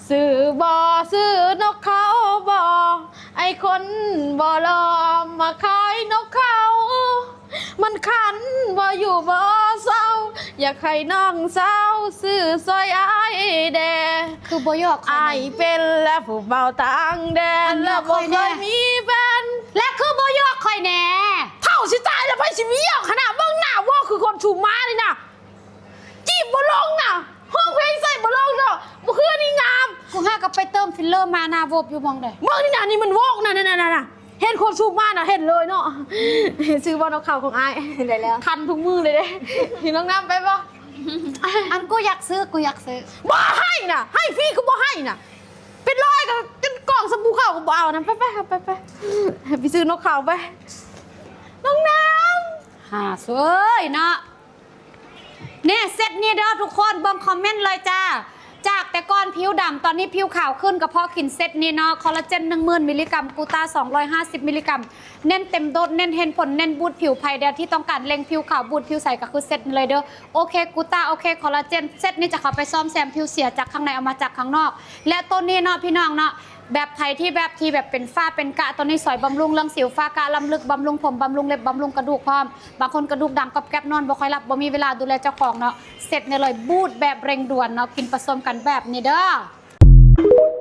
ຊື້ບໍ່ ຊື້ນົກເຂົາບໍ່ ໄອ້ຄົນບໍ່ຫຼໍ່ມາຂາຍນົກເຂົາ ມັນຄັນບໍ່ຢູ່ບໍ່ເຊົາ ຢາກໃຫ້ນ້ອງສາວຊື້ຊ່ອຍອ້າຍແດ່ ຄືບໍ່ຢອກຂ້ອຍແດ່ ອ້າຍເປັນແລະຜູ້ບ່າວຕ່າງແດນ ແລະບໍ່ເຄີຍມີແຟນ ແລະຄືບໍ່ຢອກຂ້ອຍແດ່ ເຖົ້າຊິຕາຍແລ້ວ ໃຜຊິມີຢອກຫັ້ນນະ ເບິ່ງໜ້າວໍຄືຄົນສູບມານີ້ນະ ຈີບບໍ່ລົງນະ ຮ້ອງເພງໃສ່ບໍ່ລົງເນາະ ບໍ່ຄືອັນນີ້ງາມ ກູຫາກໍໄປເຕີມຟິລເລີມາໜ້າໂວບຢູ່ໝ່ອງໃດ ເບິ່ງນີ້ນະ ນີ້ມັນໂວກນະ ນັ້ນໆໆ ເຫັນຄົນສູບມານະ ເຫັນເລີຍເນາະ ຊື້ບໍ່ນົກເຂົາຂອງອ້າຍ ໄດ້ແລ້ວ ຄັນທຸກມື້ເລີຍເດ້ ນ້ອງນ້ຳໄປບໍ່ ອັນກູຢາກຊື້ ກູຢາກຊື້ ບໍ່ໃຫ້ນະ ໃຫ້ຟຣີກໍບໍ່ໃຫ້ນະ ເປັນຮ້ອຍກໍຈົນກອງສະບູເຂົາກໍບໍ່ເອົານະ ໄປໆ ໄປໆ ໄປຊື້ນົກເຂົາໄປ ນ້ອງນ້ຳ ຫາເຊີຍເນາະ ນີ້ເຊັດນີ້ເດີທຸກຄົນ ເບິ່ງຄອມເມັນເລີຍຈ້າ ຈາກແຕ່ກ່ອນຜິວດຳ ຕອນນີ້ຜິວຂາວຂຶ້ນ ກໍເພາະກິນເຊັດນີ້ເນາະ ຄໍລາເຈນໜຶ່ງໝື່ນມິລລິກຣັມ ກູຕາສອງຮ້ອຍຫ້າສິບມິລລິກຣັມ ເນັ້ນເຕັມໂດດ ເນັ້ນເຫັນຜົນ ເນັ້ນບູດຜິວ ໃຜແດ່ທີ່ຕ້ອງການເລັ່ງຜິວຂາວ ບູດຜິວໃສ ກໍຄືເຊັດນີ້ເລີຍເດີ ໂອເຄ ກູຕາ ໂອເຄ ຄໍລາເຈນ ເຊັດນີ້ຈະເຂົ້າໄປສ້ອມແຊມຜິວເສຍຈາກຂ້າງໃນ ເອົາມາຈາກຂ້າງນອກ ແລະໂຕນີ້ເນາະ ພີ່ນ້ອງເນາະ ແບບໃຜທີ່ແບບ ທີ່ແບບເປັນຝ້າເປັນກະ ໂຕນີ້ຊ່ອຍບຳລຸງເລື່ອງສິວ ຝ້າກະ ລຳລຶກ ບຳລຸງຜົມ ບຳລຸງເລັບ ບຳລຸງກະດູກພ້ອມ ບາງຄົນກະດູກດັງກອບແກັບ ນອນບໍ່ຄ່ອຍຫຼັບ ບໍ່ມີເວລາດູແລເຈົ້າຂອງເນາະ ເຊັດນີ້ເລີຍ ບູດແບບເລັ່ງດ່ວນເນາະ ກິນປະສົມກັນແບບນີ້ເດີ.